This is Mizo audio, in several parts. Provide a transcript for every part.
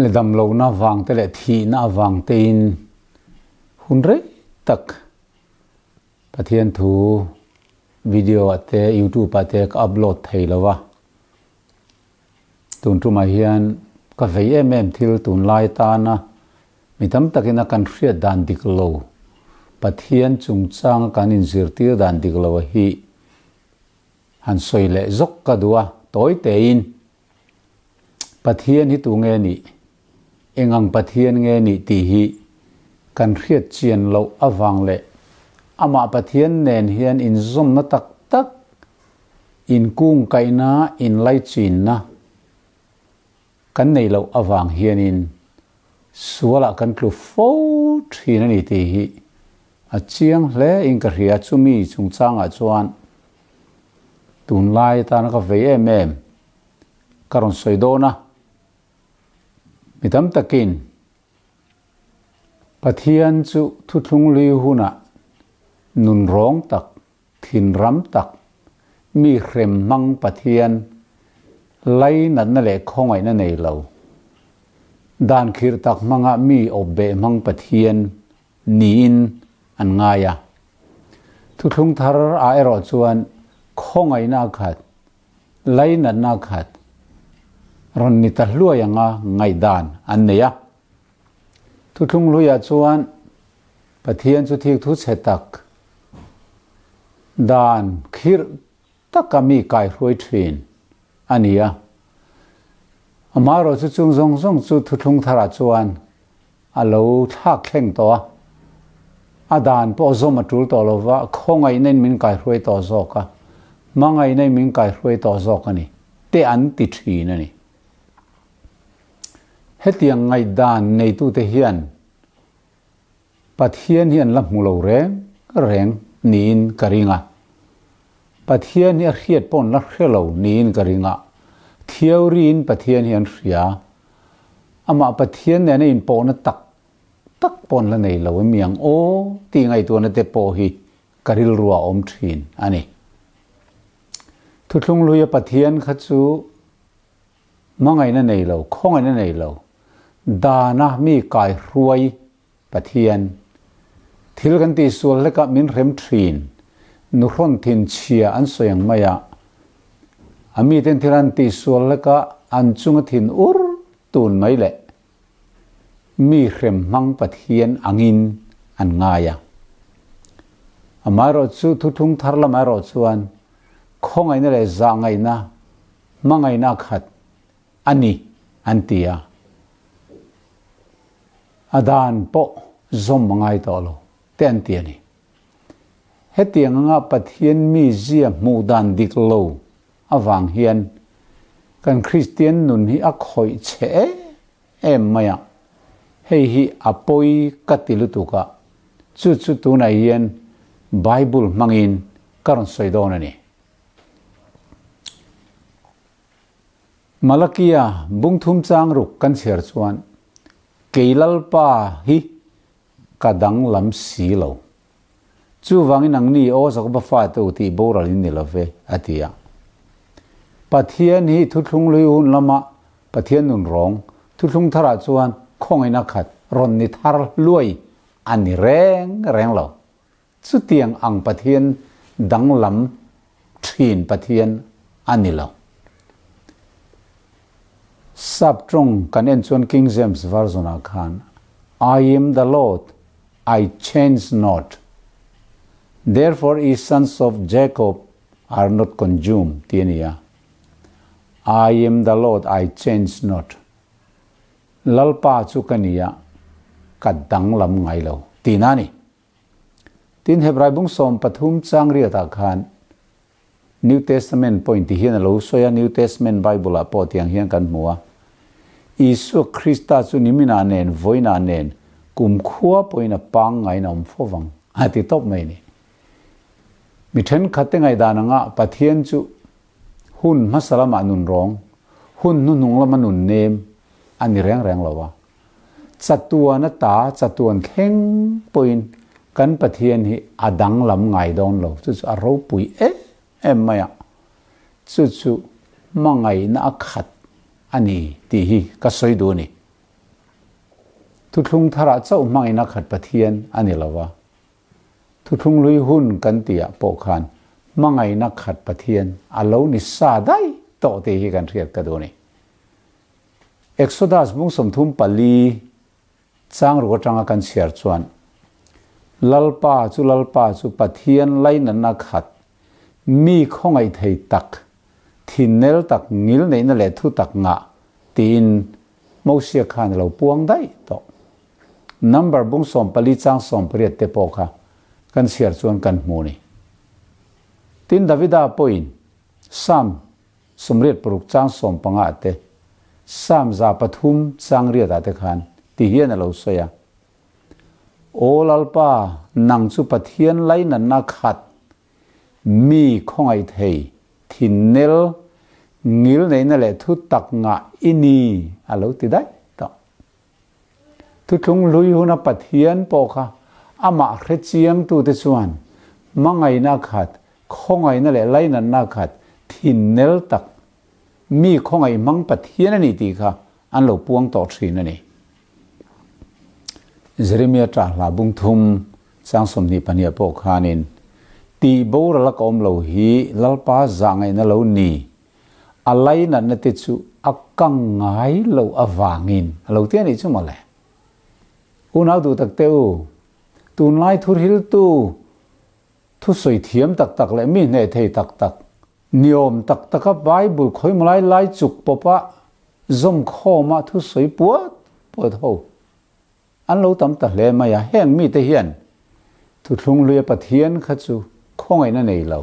Le damlohna vang te leh thihna avang tein hun rei tak Pathian thu video ah te youtube ah te ka upload thei lo a. Tun tumah hian ka vei em em thil tunlai tana mi tam takin a kan hriat dan dik lo, Pathian chungchanga kan inzirtir dan dik lo hi han sawi leh zawk ka duh a, tawi tein Pathian hi tu nge nih, eng ang Pathian nge nih tih hi kan hriat chian loh avang leh amah Pathian nen hian inzawmna tak tak, inkungkaihna, inlaichinna kan neih loh avang hianin sualah kan tlu fo thin a ni tih hi a chiang hle in ka hria. Chumi chungchangah chuan tunlai atana ka vei em em ka rawn sawi dawn a, mi tam takin Pathian chu thuthlung lui hunah nun rawng tak, thinram tak, mi hrem hmang Pathian lainatna leh khawngaihna nei lo, dan khirh tak hmanga mi awpbeh hmang Pathian niin an ngai a. Thuthlung thar ah erawh chuan khawngaihna a khat, lainatna a khat rawn ni ta hluai anga ngaihdan an nei a. Thuthlung hluiah chuan Pathian chu thik thu chhe tak, dan khirh taka mi kaihruai thin a ni a. Amaherawhchu chung zawng zawng chu thuthlung tharah chuan a lo thlak thleng tawh a, a dan pawh zawm a tul tawh lo va, khawngaihna in min kaihruai tawh zawk a, hmangaihna in min kaihruai tawh zawk a ni, te an ti thin a ni. Hetiang ngaihdan neitute hian Pathian hi an la hmu lo reng reng niin ka ring a. Pathian hi a hriat pawh an la hre lo niin ka ring a. Theory-in Pathian hi an hria. Amah Pathian nena inpawhna tak tak pawh an la nei lo em ang aw tih ngaihtuahna te pawh hi ka rilru a awm thin a ni. Thuthlung hluia Pathian kha chu Hmangaihna nei lo, khawngaihna nei lo, dana mi kaihruai Pathian. Thil kan tihsual hlekah min hrem thin, nuhrawn thin chhia an sawi ang mai a. A miten thil an tihsual hlekah an chunga thin ur tun mai leh mi hrem hmang Pathian angin an ngai a. Amaherawhchu thuthlung thar lamah erawh chuan khawngaihna leh zahngaihna hmangaihna khat a ni an ti a, a dan pawh zawm a ngai tawh lo te an ti a ni. Hetiang anga Pathian mizia hmuh dan dik lo avang hian kan Kristian nun hi a khawih chhe em em mai a, hei hi a pawi ka ti lutuk a, chu chu tunah hian Bible hmangin ka rawn sawi dawn a ni. Malakia bungthum chang ruk kan chhiar chuan, Kei Lalpa hi ka danglam si lo. Chuvangin angni aw Jakoba fate u tih boral in ni lo ve, a ti a. Pathian hi thuthlung lui hun lama Pathian nun rawng, thuthlung tharah chuan khawngaihna khat rawn ni thar hluai a ni reng reng lo. Chutiang ang Pathian danglam thin Pathian a ni lo. Sap tawng kan en chuan King James Version ah khan I am the Lord, I change not. Therefore ye sons of Jacob are not consumed tih a ni a. I am the Lord, I change not. Lalpa chu ka ni a, ka danglam ngai lo tihna a ni. Tin, Hebrai bung 13 chang riatah khan New Testament pawhin ti hian a lo sawi a, New Testament Bible-ah pawh tiang hian kan hmu a, Isua Krista chu niminah nen, vawiinah nen, kumkhua pawhin a pangngaiin a awm fo vang, a ti tawp mai a ni. Mi thenkhatte ngaihdan anga Pathian chu hun hmasa lamah nun rawng, hun hnuhnung lama nun nem a ni reng reng lo a. Chatuan ata chatuan thleng pawhin kan Pathian hi a danglam ngai dawn lo, chu chu a ropui em em mai a, chu chu hmangaihna a khat a ni tih hi ka sawi duh a ni. Thuthlung tharah chauh hmangaihna khat Pathian a ni lo va. Thuthlung lui hun kan tihah pawh khan hmangaihna khat Pathian a lo ni sa daih tawh tih hi kan hriat ka duh a ni. Exodus bung 34 chang ruk atanga kan chhiar chuan, Lalpa chu Lalpa chu Pathian lainatna khat, mi khawngaih thei tak, thinnel tak ngil neihna leh thu tak ngah tiin Mosia khan a lo puang daih tawh. Number bung 14 chang 18 te pawh kha kan chhiar chuan kan hmu ni. Tin Davida pawhin Psalm 86 chang 15 ah te, Psalm 103 chang riat ah te khan ti hian a lo sawi a, Aw Lalpa, nang chu Pathian lainatna khat, mi khawngaih thei, thinnel, ngil neihna leh thu tak ngah i ni a lo ti daih tawh. Thuthlung hlui huna Pathian pawh kha amah hre chiangtute chuan hmangaihna khat, khawngaihna leh lainatna khat, thinnel tak, mi khawngaih hmang Pathian a ni tih kha an lo puang tawh thin a ni. Jeremia ṭah hla bung thum chang 22 pawh khanin, Tih boral a ka awm lo hi Lalpa zah ngaihna lo ni, a lainatna te chu a kang ngai loh avangin a lo ti a nih chu mawle. Unau duh tak te u, tunlai thurhiltu thusawi thiam tak tak leh mi hneh thei tak tak, niawm tak taka Bible khawimaw lai lai chuk pawpa zawmkhawma thusawi puat puat ho An lo tam ta hle mai a, heng mite hian Thuthlung Hluia Pathian kha chu khawngaihna nei lo,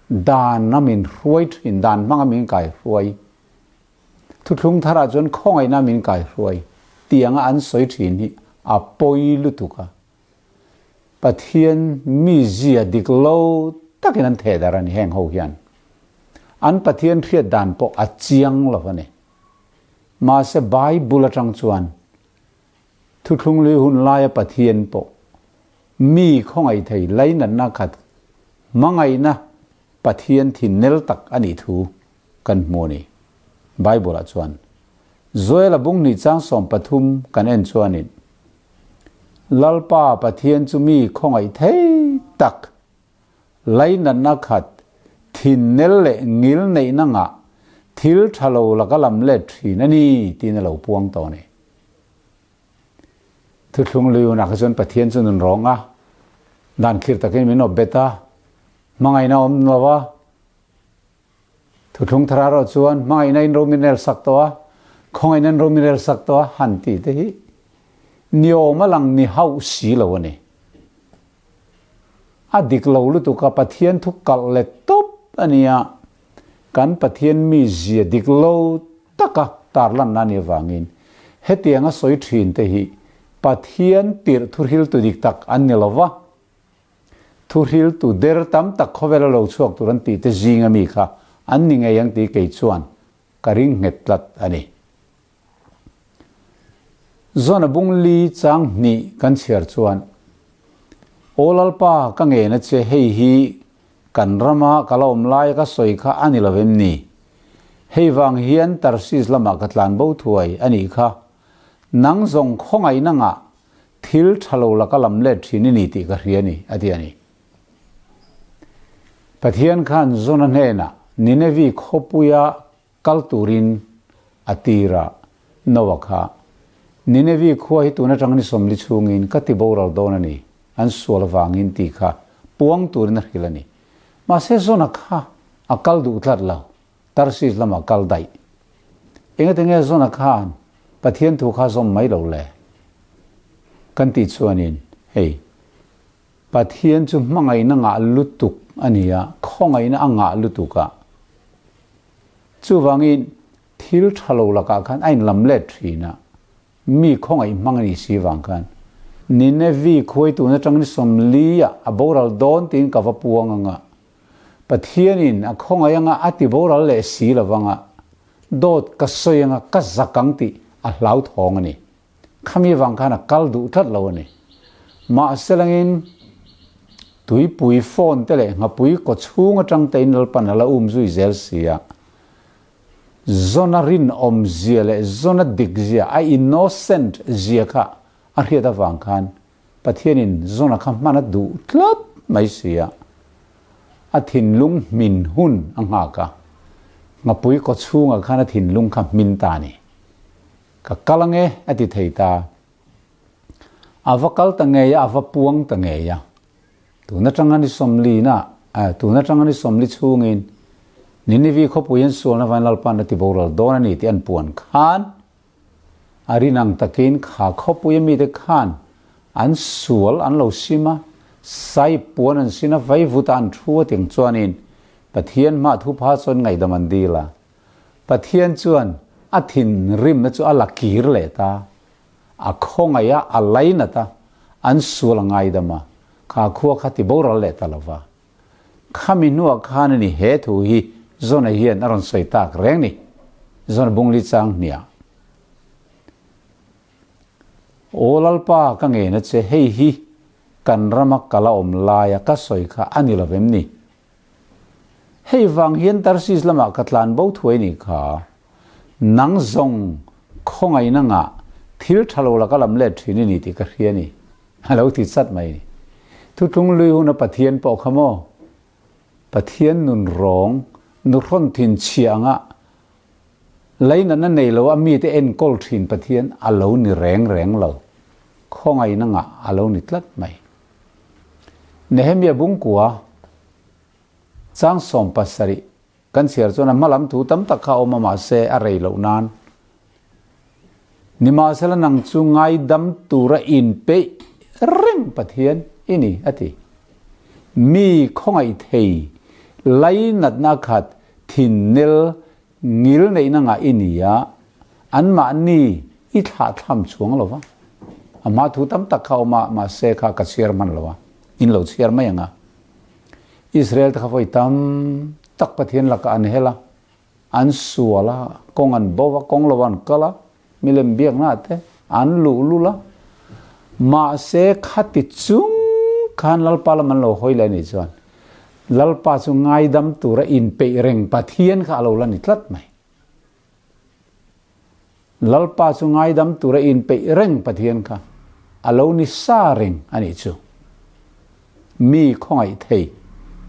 dan a min hruai thin, dan hmanga min kaihruai, Thuthlung tharah chuan khawngaihna min kaihruai tih anga an sawi thin hi a pawi lutuk a, Pathian mizia dik lo takin an theh darh a ni heng ho hian. An Pathian hriat dan pawh a chiang lo a ni. Mahse Bible atang chuan Thuthlung lui hun laia Pathian pawh mi khawngaih thei lainatna khat hmangaihna Pathian thinnel tak a nih thu kan hmu a ni. Bible ah chuan Joel-a bung hnih chang 13 kan en chuanin Lalpa Pathian chu mi khawngaih thei tak lainatna khat thinnel leh ngil neihna ngah thil tha lo laka lam let thin a ni tiin a lo puang tawh a ni. Thuthlung lui hunah kha chuan Pathian chu nun rawng a, dan khir takin min awp bet a, hmangaihna awm lo va, thuthlung thar erawh chuan hmangaihna in ro min rel sak tawh a, khawngaihna in ro min rel sak tawh a han tih te hi niawm a lang ni hauh si lo a ni. A dik lo lutuk a, Pathian thu kalh let tawp a nia, kan Pathian mizia dik lo taka tarlanna a nih avangin hetianga sawi thin te hi Pathian tirh thuhriltu dik tak an ni lo va, thuhriltu der tam tak khawvela lo chhuak tur an tih te zinga mi kha an ni ngei ang tih kei chuan ka ring nghet tlat a ni. Zona bung li chang hnih kan chhiar chuan, Aw Lalpa, ka ngen a che, hei hi kan rama ka la awm laia ka sawi kha a ni lo em ni? Hei vang hian Tarsis lamah ka tlan bo thuai a nih kha. Nang zawng khawngaihna ngah thil tha lo laka lam let thin i ni tih ka hria a ni, a ti a ni. Pathian khan Zona hnenah Ninevi khawpuia Kal turin a tir a, Noah kha, Ninevi khua hi tun atang ni 40 chhungin ka ti boral dawn a ni, an sual avangin tih kha puang turin a hrilh a ni. Mahse Jonah kha a kal duh tlat lo, Tarsis lamah kal daih. Engatinge Jonah khan Pathian thu kha zawm mai lo le? Kan tih chuanin, hei, Pathian chu hmangaihna ngah lutuk a ni a, khawngaihna a ngah lutuk a. Chuvangin thil tha lo lakah khan a inlam let thin a, mi khawngaih hmang a nih si vang khan Ninevi khuai tun atangin 40 ah a boral dawn tiin ka va puang ang a, Pathianin a khawngaih anga a ti boral leh si lo vang a, dawt ka sawi anga ka zak ang tih a hlauthawng a ni. Khami vang khan a kal duh tlat lo a ni. Mahse langin tuipui phone te leh nghapui kaw chhung atang te in Lalpan a la um zui zel si a. Zona rinawm zia leh zona dik zia, a innocent zia kha. a hriat avang khan Pathianin Jona kha hman a duh tlat mai si a, a thinlung hmin hun a nghak a, nghapui kaw chhungah khan a thinlung kha hmin ta a ni. Ka kal ange a ti thei ta. A va kal ta ngei a, a va puang ta ngei a. Tun atanga ni sawmlina, tun atanga ni sawmli chhungin Ninivi khawpui an sualna vain Lalpa'n a ti boral dawn a ni tih an puan khan a rin ang takin kha khawpui a mite khan an sual an lo sim a, sai puan an sin a, vaivut a an thu a tiang chuanin Pathian hmah thupha chuan ngaihdam an dil a. Pathian chuan a thinrimna chu a la kir leh ta. A khawngaih a, a lainat a, an sual a ngaidam a, kha khua kha ti boral leh ta lo va. Khami hnuah khan a ni he thu hi Jona hian a rawn sawi tak reng ni. Jona bungli chang hniah. Aw Lalpa ka ngen a che, hei hi kan rama kala awm laia ka sawi kha a ni lo vem ni? Hei vang hian Tarsis lamah ka tlan bo thuai ni kha. Nang zawng khawngaihna ngah thil tha lo laka lam let thin i ni tih ka hria ni. A lo ti chat mai ni. Thutlung lui huna Pathian pawh kha maw? Pathian nun rawng nuhrawn thin chhia anga leinatna nei lo a mite enkawl thin Pathian a lo ni reng reng lo. Khawngaihna ngah a lo ni tlat mai. Nehemia bungkua chang 70 kan chhiar chuan a hma lam thu tam tak kha a awm a mahse a rei loh nan nimahsela nang chu ngaidam tura inpeih reng Pathian i ni a ti. Mi khawngaih thei lainatna khat thinnel ngil neihna ngah i ni a, anmahni i thlahthlam chuang lo va. A hma thu tam tak kha a awm a, mahse kha ka chhiar hman lo a, in lo chhiar mai ang a. Israel te kha vawi tam tak Pathian lakah an hel a, an sual a, kawng an bo a, kawng lo an kal a, milem biakna ah te an luh lul a, mahse khati chung khan Lalpa lam an lo hawi leh a nih chuan Lalpa chu ngaidam tura inpeih reng Pathian kha a lo la ni tlat mai. Lalpa chu ngaidam tura inpeih reng Pathian kha a lo ni sa reng a nih chu. Mi khawngaih thei,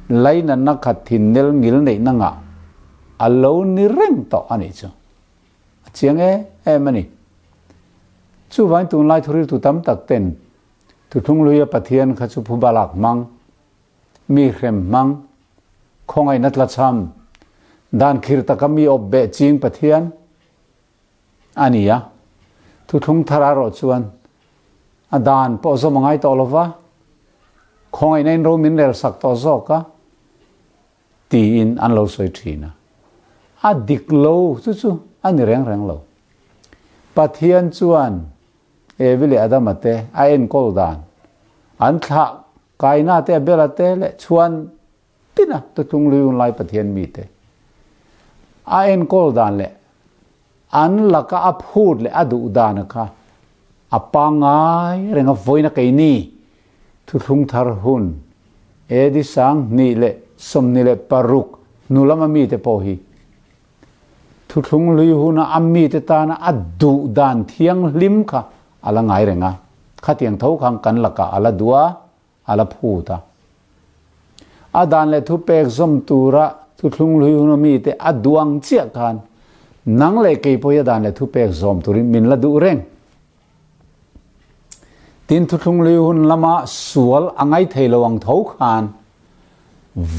lainatna khat thinnel ngil neihna ngah a lo ni reng tawh a nih chu. A chiang em em a ni. Chuvangin tunlai thuriltu tam tak ten Thuthlung Luia Pathian kha chu phuba lak hmang, mi hrem hmang, khawngaihna tlachham, dan khir taka mi awp beh ching Pathian a ni a. Thuthlung thar erawh chuan a dan pawh zawm a ngai tawh lo va, khawngaihna in ro min rel sak tawh zawk a tiin an lo sawi thin a. A dik lo chu chu a ni reng reng lo. Pathian chuan Evi leh Adama te a enkawl dan, an thlah Kaina te Abela te leh chhuan tina tutlung lui un lai Pathian mi te a enkawl dan leh an laka a phut leh a duh dan kha a pangngai reng a vawiin a keini thuthlung thar hun AD 2026 hnu lama mite pawh hi Thuthlung lui huna a mite tana a duh dan thianghlim kha a la ngai reng a, khatiang tho khan kan lakah a la duh a, a la phut a. A dan leh thupek zawm tura thuthlung lui huna mite a duh ang chiah khan nang leh kei pawh hi a dan leh thupek zawm turin min la duh reng. Tin, thuthlung lui hun lama sual a ngai thei lo ang tho khan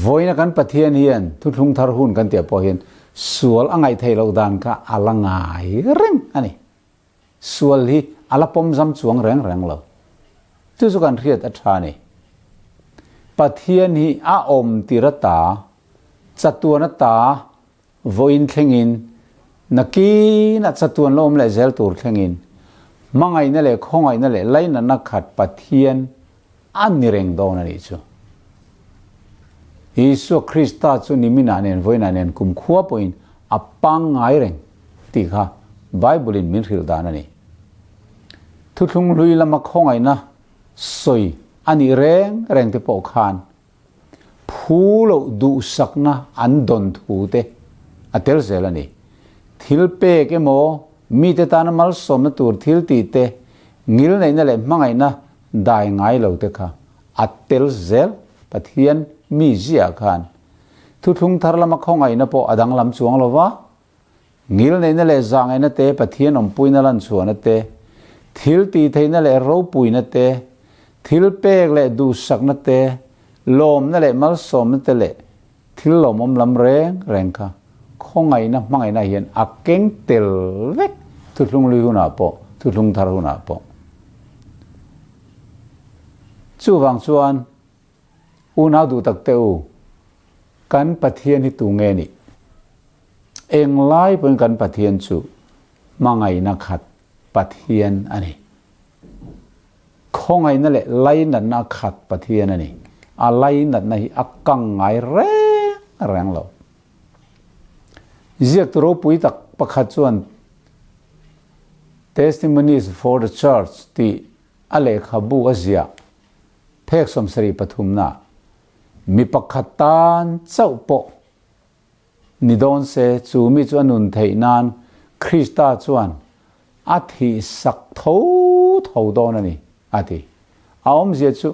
vawiina kan Pathian hian thuthlung thar hun kan tih pawh hian sual a ngaih theih loh dan kha a la ngai reng a ni. Sual hi a la pawmzam chuang reng reng lo. Chu chu kan hriat a tha a ni. Pathian hi a awm tir ata, chatuan ata, Vawiin thlengin, nakinah chatuan lo awm leh zel tur thlengin, hmangaihna leh khawngaihna leh lainatna khat Pathian a ni reng dawn a nih chu. Isua Krista chu niminah nen vawiinah nen kumkhua pawhin a pangngai reng tih kha Bible-in min hrilh dan a ni. Thuthlung hlui lama khawngaihna sawi a nih reng reng te pawh khan Phu loh duhsakna an dawn thu te a tel zel a ni. Thil pek emaw, mite tana malsawmna tur thil tih te, Ngilneihna leh hmangaihna dai ngai lo te kha a tel zel Pathian mi ziah khan thuthlung thar lama khawngaihna pawh a danglam chuang lo va, ngilneihna leh zahngaihna te, Pathian awmpuina lanchhuahna te, thil tihtheihna leh ropuina te, thil pek leh duhsakna te, lawmna leh malsawmna te leh Thil lawmawm lam reng reng kha khawngaihna hmangaihna hian a keng tel vek thuthlung lui hunah pawh, thuthlung thar hunah pawh. Chuvang chuan unau duh tak te u, kan Pathian hi tu nge nih? Englai pawhin kan Pathian chu hmangaihna khat Pathian a ni. Khawngaihna leh lainatna a khat Pathian a ni. A lainatna hi a kang ngai reng reng lo. Ziaktu ropui tak pakhat chuan Testimonies for the Church tih a lehkhabu a ziah phek 73 na mi pakhat tan chauh pawh Ni dawn se, chu mi chu a nun theih nan Krista chuan a thih sak tho tho dawn a ni, a ti. A awmzia chu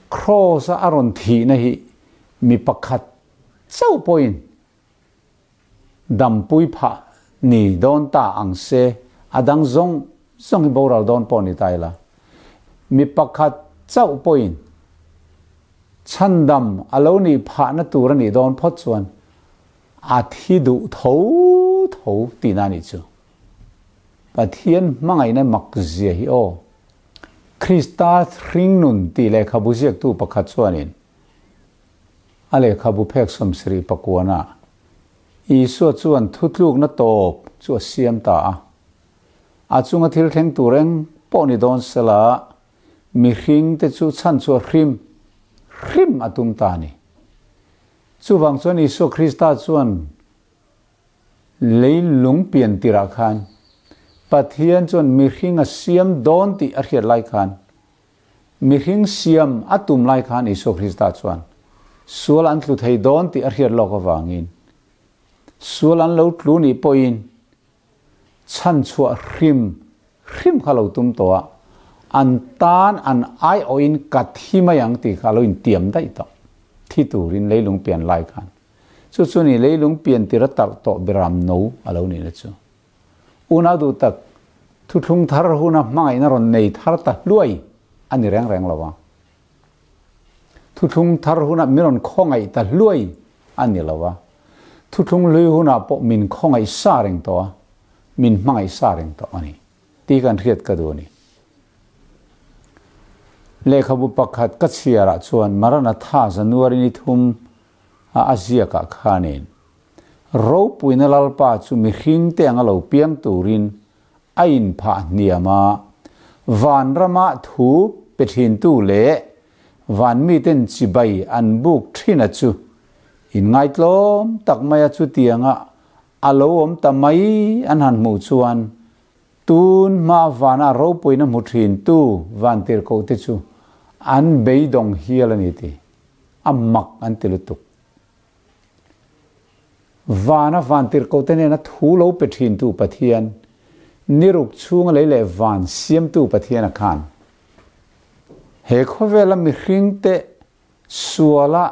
Kraws-a a rawn thihna hi mi pakhat chauh pawhin dampui phah ni dawn ta ang se, a dang zawng zawng hi boral dawn pawh ni ta ila, mi pakhat chauh pawhin Chhandam a lo nih phahna tur a nih dawn phawt chuan a thi duh tho tho tihna a nih chu. Pathian hmangaihna mak zia hi aw. Krista hringnun tih lehkhabu ziaktu pakhat chuanin a lehkhabu phek 79 ah Isua chuan thutlukna tawp chu a siam ta a. A chunga thil thleng tur eng pawh ni dawn sela Mihring te chu chhan chu a hrim hrim a tum ta a ni. Chuvang chuan Isua Krista chuan leilung pian tirah khan Pathian chuan mihring a siam dawn tih a hriat lai khan, mihring siam a tum lai khan Isua Krista chuan sual an tlu thei dawn tih a hriat lawk avangin sual an lo tlu nih pawhin Chhan chhuah hrim hrim kha lo tum tawh a, an tan an aiawhin ka thi mai ang tih kha lo intiam daih tawh. Thi turin leilung pian lai khan. Chu chu ni leilung pian tir a tarh tawh Beram no a lo nihna chu. Unau duh tak, thuthlung thar huna hmangaihna rawn nei thar ta hluai a ni reng reng lo a. Thuthlung thar hunah min rawn khawngaih ta hluai a ni lo a, thuthlung hlui hunah pawh min khawngaih sa reng tawh a, min hmangaih sa reng tawh a ni tih kan hriat ka duh a ni. Lehkhabu pakhat ka chhiarah chuan Maranatha January ni thum a a ziakah khanin Ropuina Lalpa chu mihring te anga lo piang turin a inphah hniam a, vanrama thu pe thintu leh van miten chibai an buk thina chu inngaitlawm tak maia chutianga a lo awm ta mai an han hmuh chuan tun hma vana ropuina hmu thintu vantirhkohte chu an beidawng hial a ni ti a mak an ti lutuk. Vana vantirhkohte nena thu lo pe thintu Pathian, niruk chhunga lei leh van siamtu Pathiana khan he khawvela mihringte suala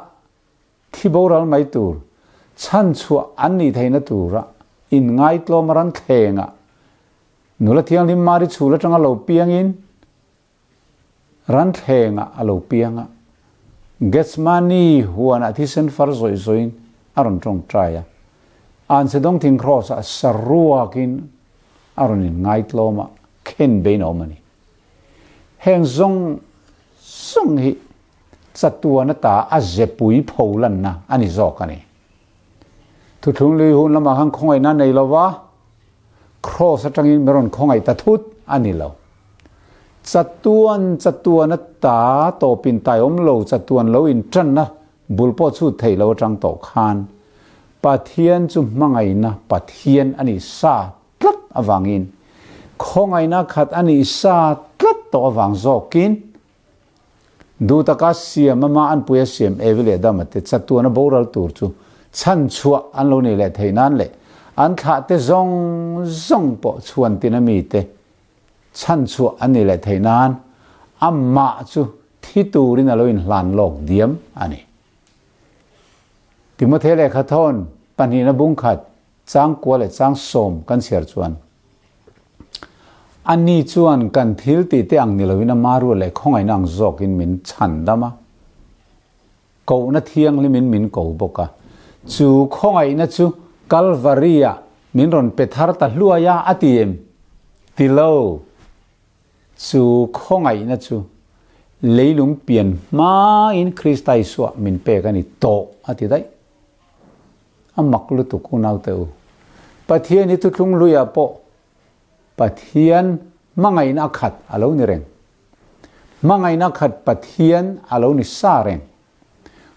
thi boral mai tur chhanchhuah an nih theihna tura inngaitlawm ran thlengah nula thianghlim Mari chhul atanga lo piangin Ranthlengah a lo piang a, Gethsemane huanah thisen far zawih zawihin a rawn tawngtai a. Anchhedawng thing kraws-ah saruakin a rawn inngaitlawm a, khen bein a awm a ni. Heng zawng zawng hi chatuan ata a zepui pholanna a ni zawk a ni. Thuthlung lui hun lamah khan khawngaihna a nei lo va, Kraws atangin min rawn khawngaih ta thut a ni lo. Chatuan chatuan ata tawpin tai awm lo, chatuan lo intanna bul pawh chhut theih lo atang tawh khan Pathian chu hmangaihna Pathian a nih sa tlat avangin, khawngaihna khat a nih sa tlat tawh avang zawkin, Duh taka siam ama an puia siam Evi leh Adama te chatuana boral tur chu chhanchhuah an lo nei leh thei nan leh an thlah te zawng zawng pawh chhuan tin a mi te Chhanchhuah an nih leh theih nan amah chu thi turin a lo inhlan lawk diam a ni. Timothea lehkha thawn pahnihna bungkhat changkua leh changsawm kan chhiar chuan ani chuan kan thil tih te ang ni loin ama ruat leh khawngaihna ang zawkin min chhandam a, kohna thianghlimin min ko bawk a. Chu khawngaihna chu Kalvari-ah min rawn pe thar ta hluai a, a ti em? Ti lo. Chu khawngaihna chu leilung pian hmain Krista Isuah min pek a ni tawh, a ti daih. A mak lutuk unaute u. Pathian hi thuthlung hluiah pawh Pathian hmangaihna a khat a lo ni reng. Hmangaihna a khat Pathian a lo ni sa reng.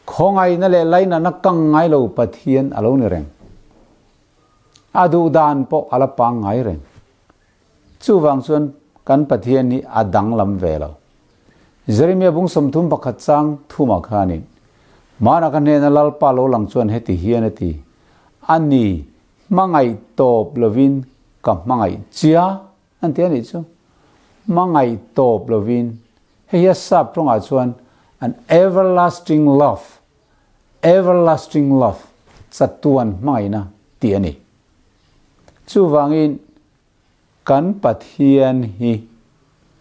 Khawngaihna leh lainatna kang ngai lo Pathian a lo ni reng. A duh dan pawh a la pangngai reng. Chuvang chuan kan Pathian hi a danglam ve lo. Jeremia bung 31 chang thumah khanin, Hmana ka hnena Lalpa lo lang chuan heti hian a ti, A ni, hmangaih tawp lovin ka hmangaih chia an ti a nih chu. Hmangaih tawp lovin, hei hi a sap tawngah chuan an everlasting love, everlasting love, chatuan hmangaihna tih a ni. Chuvangin kan Pathian hi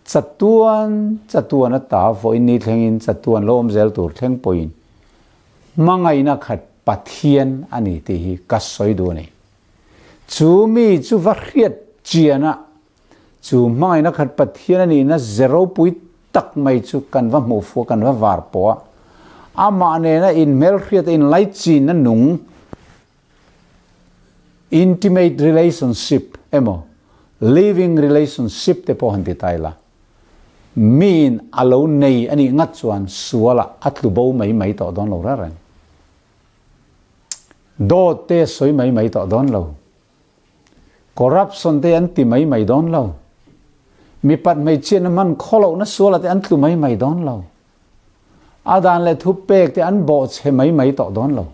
chatuan chatuan ata vawiin ni thlengin chatuan lo awm zel tur thleng pawhin hmangaihna khat Pathian a ni tih hi ka sawi duh a ni. Chu mi chu va hriat chiana chu hmangaihna khat Pathian a nihna ze ropui tak mai chu kan va hmuh fuh a, kan va var pawh a, amah nena inhmelhriat a inlaichinna nung Intimate relationship emaw living relationship te pawh han ti ta ila, miin a lo nei a nih ngat chuan sualah a tlu bo mai mai tawh dawn lo reng reng. Dawt te sawi mai mai tawh dawn lo. Corruption te an ti mai mai dawn lo. Mipat hmeichhiatna hman khawlohna sualah te an tlu mai mai dawn lo. A dan leh thupek te an bawhchhe mai mai tawh dawn lo.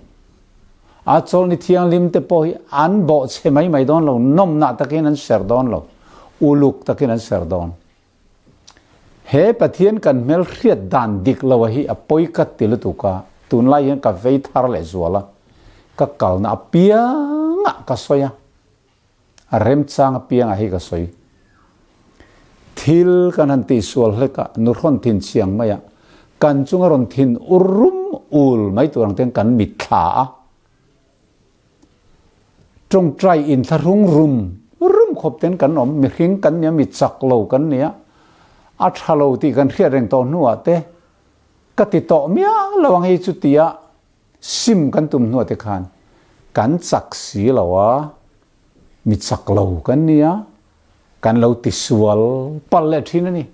A chawlhni thianghlim te pawh hi an bawhchhe mai mai dawn lo, nawmnah takin an ser dawn lo, uluk takin an ser dawn. He Pathian kan hmel hriat dan dik lo a hi a pawi ka ti lutuk a, tunlai hian ka vei thar leh zual a, ka kalna apiangah ka sawi a. A remchang apiangah hi ka sawi. Thil kan han tihsual hlek a, nuhrawn thin chiang mai a, kan chunga rawn thin ur rum ul mai tur ang ten kan mitthla a. Tawngtai inthlahrung rum rum khawp ten kan awm, mihring kan nia, mi chak lo kan nia, a tha lo tih kan hriat reng tawh hnuah te ka ti tawh miah lo ang hei chu tia Sim kan tum hnuah te khan kan chak si lo a, mi chak lo kan ni a, kan lo tisual palh leh thin a ni.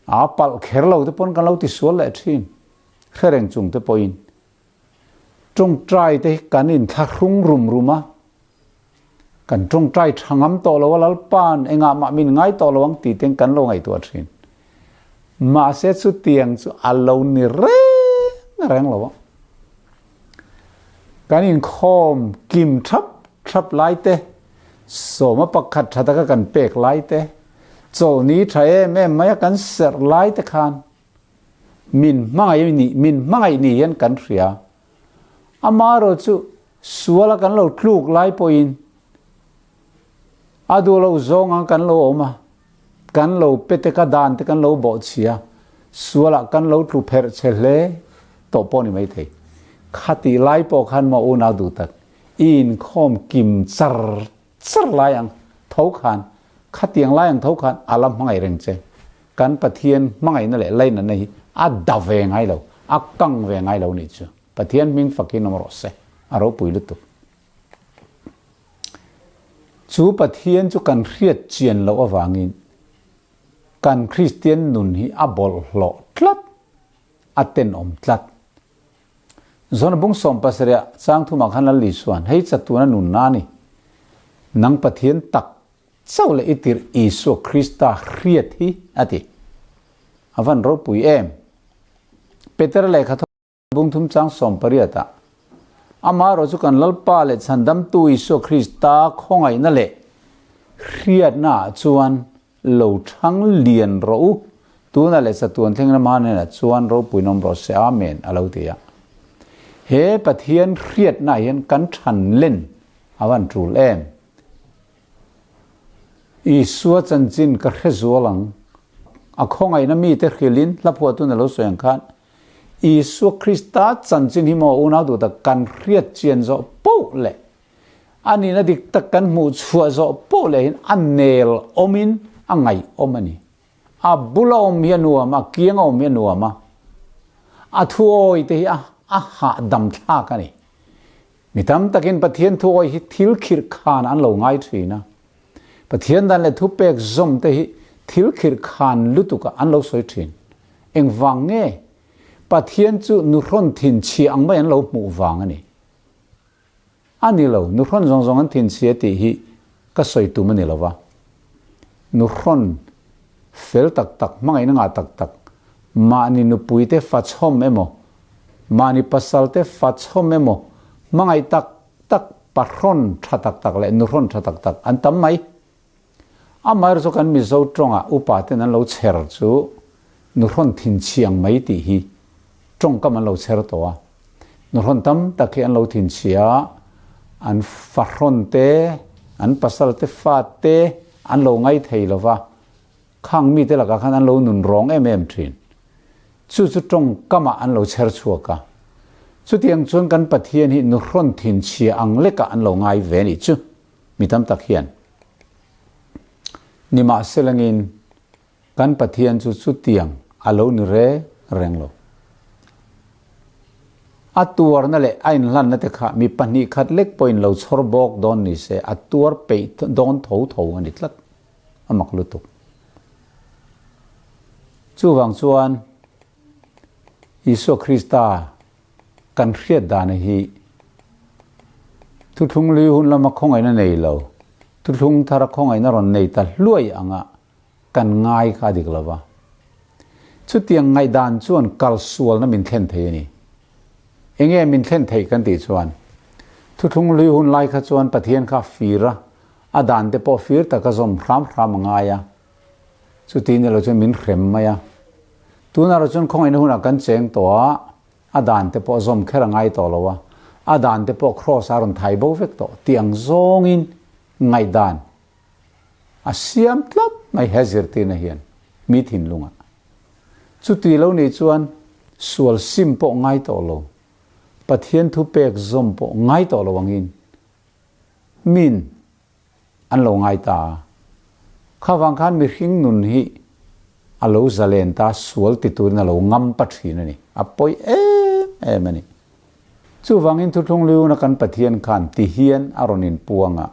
A palh kher lo te pawn kan lo tisual leh thin. Hre reng chung te pawhin tawngtai te hi kan inthlahrung rum rum a, kan tawngtai tha ngam tawh lo a, Lalpa'n engah mah min ngai tawh lo ang tih ten kan lo ngaihtuah thin. Mahse chutiang chu a lo ni reng reng lo a. Kan inkhawm kim thap thap lai te, sawma pakhat tha taka kan pek lai te, chawlhni tha em em maia kan serh lai te khan min hmangaih ni min hmangaih ni hian kan hria. Amaherawh chu suala kan lo tluk lai pawhin a duh loh zawng ang kan lo awm a, kan lo pe te ka dan te kan lo bawhchhia, sualah kan lo tlu pherh che hle tawh pawh ni maithei. Khatih lai pawh khan maw unau duh tak, i inkhawm kim char char lai ang tho khan, khatiang lai ang tho khan a la hmangaih reng che. Kan Pathian hmangaihna leh lainatna hi a da ve ngai lo, a kang ve ngai lo nih chu. Pathian hming fakin awm rawh se, a ropui lutuk. Chu Pathian chu kan hriat chian loh avangin kan Kristian nun hi a bawlhhlawh tlat, a tenawm tlat. Zona bung 17 ah chang thumah khan Lal Isua'n, Hei chatuna nunna a ni, nang Pathian tak chauh leh i tirh Isua Krista hriat hi, a ti. A van ropui em! Petera lehkha Bung thum chang 18 ah, Amaherawh chu kan Lalpa leh Chhandamtu Isua Krista khawngaihna leh hriatna ah chuan lo thang lian rawh u, tunah leh chatuan thleng lama hnenah chuan ropui nawm rawh se, Amen, a lo ti a. He Pathian hriatnaah hian kan than len a van tul em? Isua chanchin ka hre zual ang. A khawngaihna mite hrilhin hla phuahtun a lo sawi ang khan, Isua Krista chanchin hi maw unau duh tak kan hriat chian zawh poh leh a nihna dik tak kan hmuh chhuah zawh poh lehin a nel awmin a ngaihawm a ni. A bula awm hi a nuam a, kianga awm hi a nuam a, a thuawi te hi a a hahdam thlak a ni. Mi tam takin Pathian thuawi hi thil khirh khan an lo ngai thin a. Pathian dan leh thupek zawm te hi thil khirh khan lutukah an lo sawi thin. Engvang nge? Pathian chu nuhrawn thinchhia ang mai an lo hmuh vang a ni. A ni lo, nuhrawn zawng zawng an thinchhia tih hi ka sawi tum a ni lo va. Nuhrawn fel tak tak, hmangaihna ngah tak tak, mahni nupuite fachhawm emaw, mahni pasalte fachhawm emaw, hmangaih tak tak, pahrawn tha tak tak leh nuhrawn tha tak tak an tam mai. Amaherawhchu chu kan Mizo tawngah upa ten an lo chher chu nuhrawn thinchhiang mai tih hi tawngkam an lo chher tawh a. Nuhrawn tam tak hi an lo thinchhia a, an fahrawn te, an pasal te fa te an lo ngai thei lo va, khang mite lakah khan an lo nun rawng em em thin. Chu chu tawngkamah an lo chher chhuak a. Chutiang chuan kan Pathian hi nuhrawn thinchhia ang lekah an lo ngai ve nih chu. Mi tam tak hian nimahselangin kan Pathian chu chutiang a lo ni reng reng lo. A tuarna leh a inhlanna te kha mi pahnih khat lek pawhin lo chhawr bawk dawn ni se a tuar peih dawn tho tho a ni tlat. A mak lutuk. Chuvang chuan Isua Krista Kan hriat dan hi thuthlung lui hun lama khawngaihna nei lo, thuthlung thara khawngaihna rawn nei ta hluai anga kan ngai kha a dik lo va. Chutiang ngaihdan chuan kal sualna min thlen thei a ni. Enge min thlen theih kan tih chuan, thuthlung lui hun lai kha chuan Pathian kha a fir a, a dan te pawh fir taka zawm hram hram a ngai a, chuti ni lo chuan min hrem mai a. Tunah erawh chuan khawngaihna hunah kan cheng tawh a, a dan te pawh zawm kher a ngai tawh lo a, a dan te pawh kraws a rawn thai bo vek tawh tih ang zawngin ngaihdan a siam tlat mai he zirtirna hian mi thinlungah. Chuti lo nih chuan sual sim pawh ngai tawh lo, Pathian thupek zawm pawh ngai tawh lo angin min An lo ngai ta a. Kha vang khan mihring nun hi a lo zalen ta, sual ti turin a lo ngam pa thin a ni. A pawi em em a ni. Chuvangin Thuthlung Liuna kan Pathian khan ti hian a rawn inpuang a.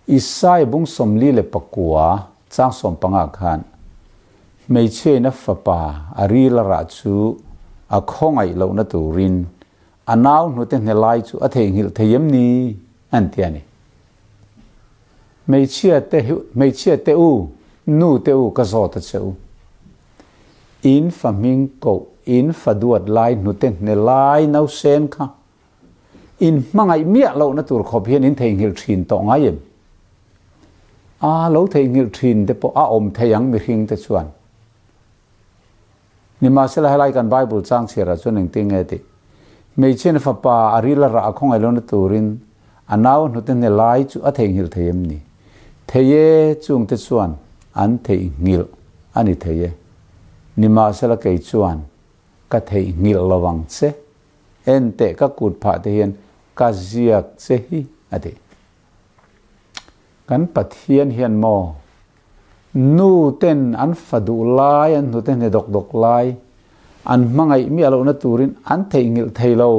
Isai bung 49 chang 15 khan, Hmeichhiain a fapa a ril a rah chu a khawngaih lohna turin a nau hnute hne lai chu a theihnghilh thei em ni? An ti a ni. Hmeichhia te hmeichhia te u, nu te u ka zawt a che u. In fa hming koh, in fa duat lai hnute hne lai nausen kha in hmangaih miah lohna tur khawp hian in theihnghilh thin tawh ngai em? A lo theihnghilh thin te pawh a awm thei ang mihring te chuan. Nimahsela helai kan Bible chang chhiarah chuan engtin nge tih? Hmeichhian fapa a ril a rah a khawngaih lohna turin a nau hnute hne lai chu a theihnghilh thei em ni? Thei e, chungte chuan an theihnghilh a ni thei e. Nimahsela kei chuan ka theihnghilh lo ang che. Enteh ka kut phah te hian ka ziak che hi a ti. Kan Pathian hian maw nu ten an fa duh lai, an hnute hne dawk dawk lai, an hmangaih miah lohna turin an theihnghilh thei lo.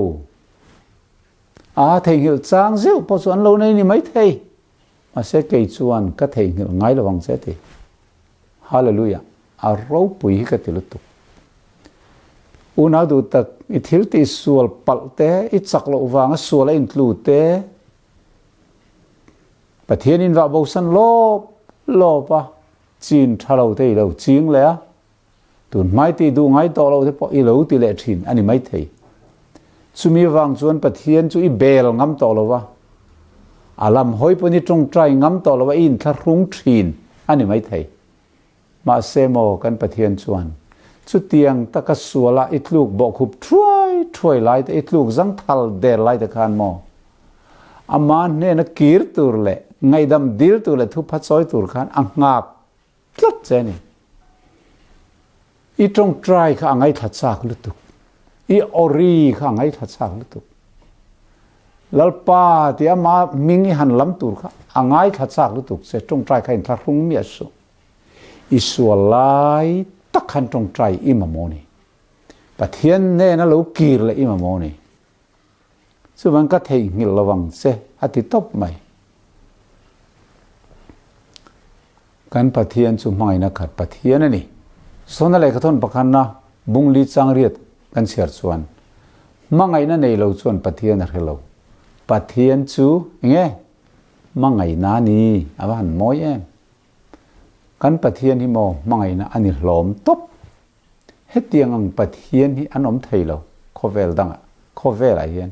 A theihnghilh chang zeuh pawh chu an lo nei ni mai thei. Mahse kei chuan ka theihnghilh ngai lo ang che ti. Hallelujah! A ropui hi ka ti lutuk. Unau duh tak, i thil tih sual palh te, i chak loh vanga sual a intlu te, Pathian in vah bosan lawp lawp a, chin tha lo te i lo ching leh a, tun hmai tih duh ngai tawh lo te pawh i lo ti leh thin a ni maithei. Chumi vang chuan Pathian chu i bel ngam tawh lo va, a lam hawi pawn i tawngtai ngam tawh lo va, i inthlahrung thin a ni maithei. Mahse maw kan Pathian chuan chutiang taka suala i tluk bawhkhup thuai thuai lai te, i tluk zangthal der lai te khan maw ama hnena kir tur leh ngaihdam dil tur leh thupha chawi tur khan a nghak tlat che a ni. I tawngtai kha a ngaithla chak lutuk. I awri kha a ngaithla chak lutuk. Lalpa ti ama hming i han lam tur kha a ngaithla chak lutuk che, tawngtai kha inthlahrung miah suh. I sual lai tak khan tawngtai i mamawh ni. Pathian hnena lo kir leh i mamawh ni. Chuvang ka theihnghilh lo ang che a ti tawp mai. Kan Pathian chu hmangaihna khat Pathian a ni. Sawna lehkhathawn pakhatna bungli changriat kan chhiar chuan hmangaihna nei lo chuan Pathian a hre lo. Pathian chu enge? Hmangaihna a ni. A va han mawi em! Kan Pathian hi maw hmangaihna a ni hlawm tawp. Hetiang ang Pathian hi an awm thei lo khawvel dangah, khawvelah hian.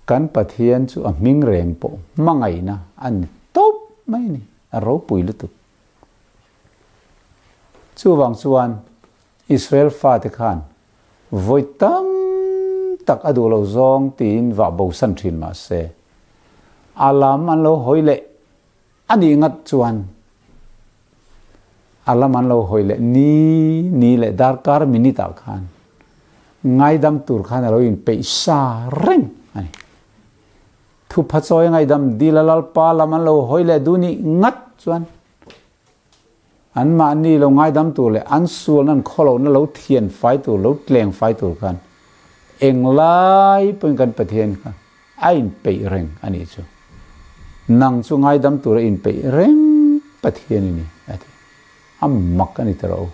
Kan Pathian chu a hming reng pawh hmangaihna a ni tawp mai a ni, a ropui lutuk. Chuvang chuan Israel fate khan vawi tam tak a duh lo zawng tiin vah bosan thin mah se, a lam an lo hawi leh A nih ngat chuan a lam an lo hawi leh ni ni leh darkar minute ah khan ngaidam tur khan a lo inpeih sa reng a ni. Thupha chawi ngaidam dil a Lalpa lam an lo hawi leh duh nih ngat chuan anmahni lo ngaidam tur leh an sualna an khawlohna lo thian fai tur, lo tleng fai tur khan englai pawhin kan Pathian kha A inpeih reng a nih chu. Nang chu ngaidam tura inpeih reng Pathian i ni, a ti. A mak a ni ta rawh u.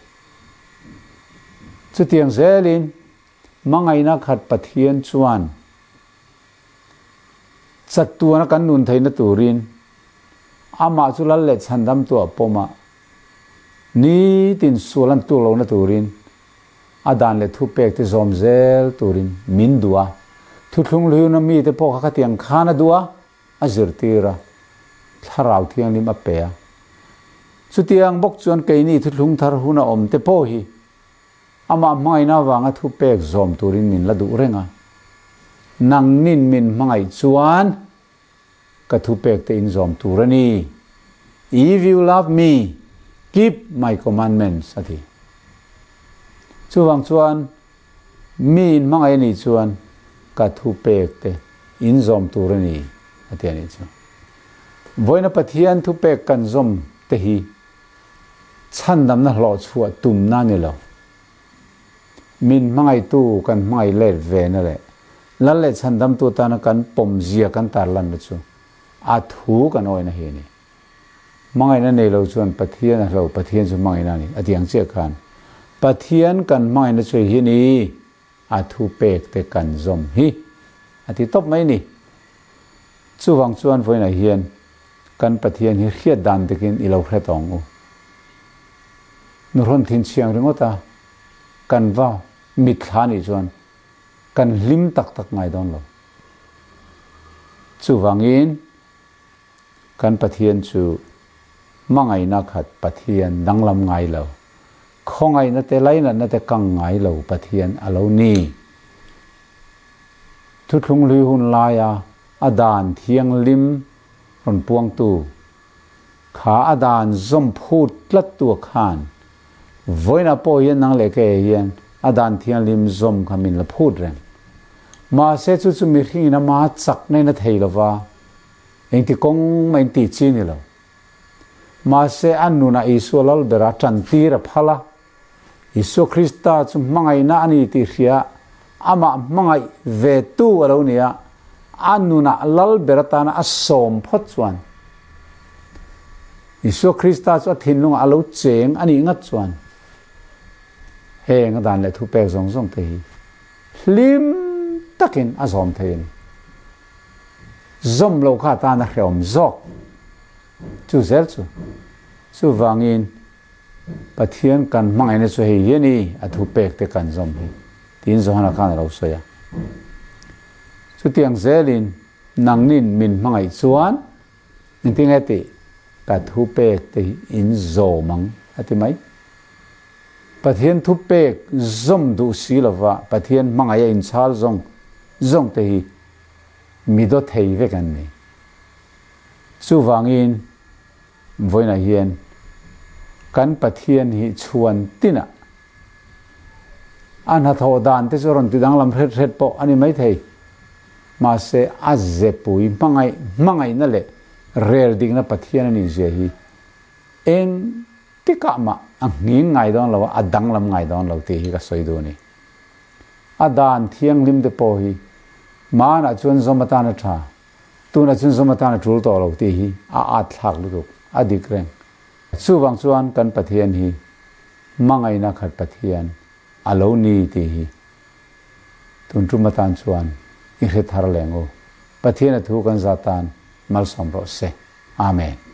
Chutiang zelin hmangaihna khat Pathian chuan chatuana kan nun theihna turin amah chu lal leh chhandamtu a pawm a, nitin sual an tuk lohna turin A dan leh thupek te zawm zel turin min duh a, thuthlung hliuna mite pawh kha khatiang khan a duh a, a zirtir a, Thlarau Thianghlim a pe a. Chutiang bawk chuan keini thuthlung thar huna awm te pawh hi amah hmangaihna avanga thupek zawm turin min la duh reng a. Nangnin min hmangaih chuan Ka thupek te in zawm tur a ni. If you love me, keep my commandments, a ti. Chuvang chuan, mi in hmangaih a nih chuan ka thupek te in zawm tur a ni, a ti a nih chu. Vawiina Pathian thupek kan zawm te hi chhandamna hlawhchhuah tumna a ni lo. Min hmangaihtu kan hmangaih let ve na leh Lal leh Chhandamtu tana kan pawmzia kan tarlanna chu a thu kan awihna hi a ni. Hmangaihna nei lo chuan Pathian a hlo, Pathian chu hmangaihna a ni a ti ang chiah khan Pathian kan hmangaihna chu hi a ni, a thu pek te kan zawm hi a ti tawp mai a ni. Chuvang chuan vawiinah hian kan Pathian hi hriat dan takin i lo hre tawng u. Nuhrawn thinchhiang ringawt a kan va mitthla nih chuan kan hlim tak tak ngai dawn lo. Chuvangin kan Pathian chu hmangaihna khat Pathian danglam ngai lo, khawngaihna te lainatna te kang ngai lo Pathian a lo ni. Thuthlung hlui hun laia a dan thianghlim rawn puangtu kha a dan zawm phut tlattu a khan Vawiinah pawh hian nang leh kei hian a dan thianghlim zawm kha min la phut reng. Mahse chu chu mihringin ama chakna in a thei lova, engti kawng mah in tih chi ni lo. Mahse a nunah Isua lal bera tantir a phal a, Isua Krista chu hmangaihna a ni tih hria amah hmangaih ve tu a lo ni a, a nunah lal ber atana a sawm phawt chuan Isua Krista chu a thinlungah a lo cheng a nih ngat chuan heng a dan leh thupek zawng zawng te hi hlim takin a zawm thei a ni. Zawm lo kha atan a hrehawm zawk chu zel chu. Chuvangin Pathian kan hmangaihna chu hei hi a ni, a thupek te kan zawm hi tiin Johana khan a lo sawi a. Chutiang zelin nangnin min hmangaih chuan Engtinge tih? Ka thupek te hi in zawm ang, a ti mai. Pathian thupek zawm duh si lova Pathian hmangaih a inchhal zawng zawng te hi mi daw thei vek an ni. Chuvangin vawiinah hian kan Pathian hi chhuan tinah a hnathawh dan te chu rawn ti danglam hret hret pawh a ni maithei. Mahse a zepui hmangaih hmangaihna leh rel dikna Pathian a nih zia hi eng Tikah mah a nghing ngai dawn lo a, a danglam ngai dawn lo tih hi ka sawi duh a ni. A dan thianghlim te pawh hi hmanah chuan zawm atan a tha, tunah chuan zawm atan a tul tawh lo tih hi a at thlak lutuk, a dik reng. Chuvang chuan kan Pathian hi hmangaihna khat Pathian a lo ni tih hi tun tum atan chuan i hre thar leng u. Pathian a thu kan za tan malsawm rawh se. Amen.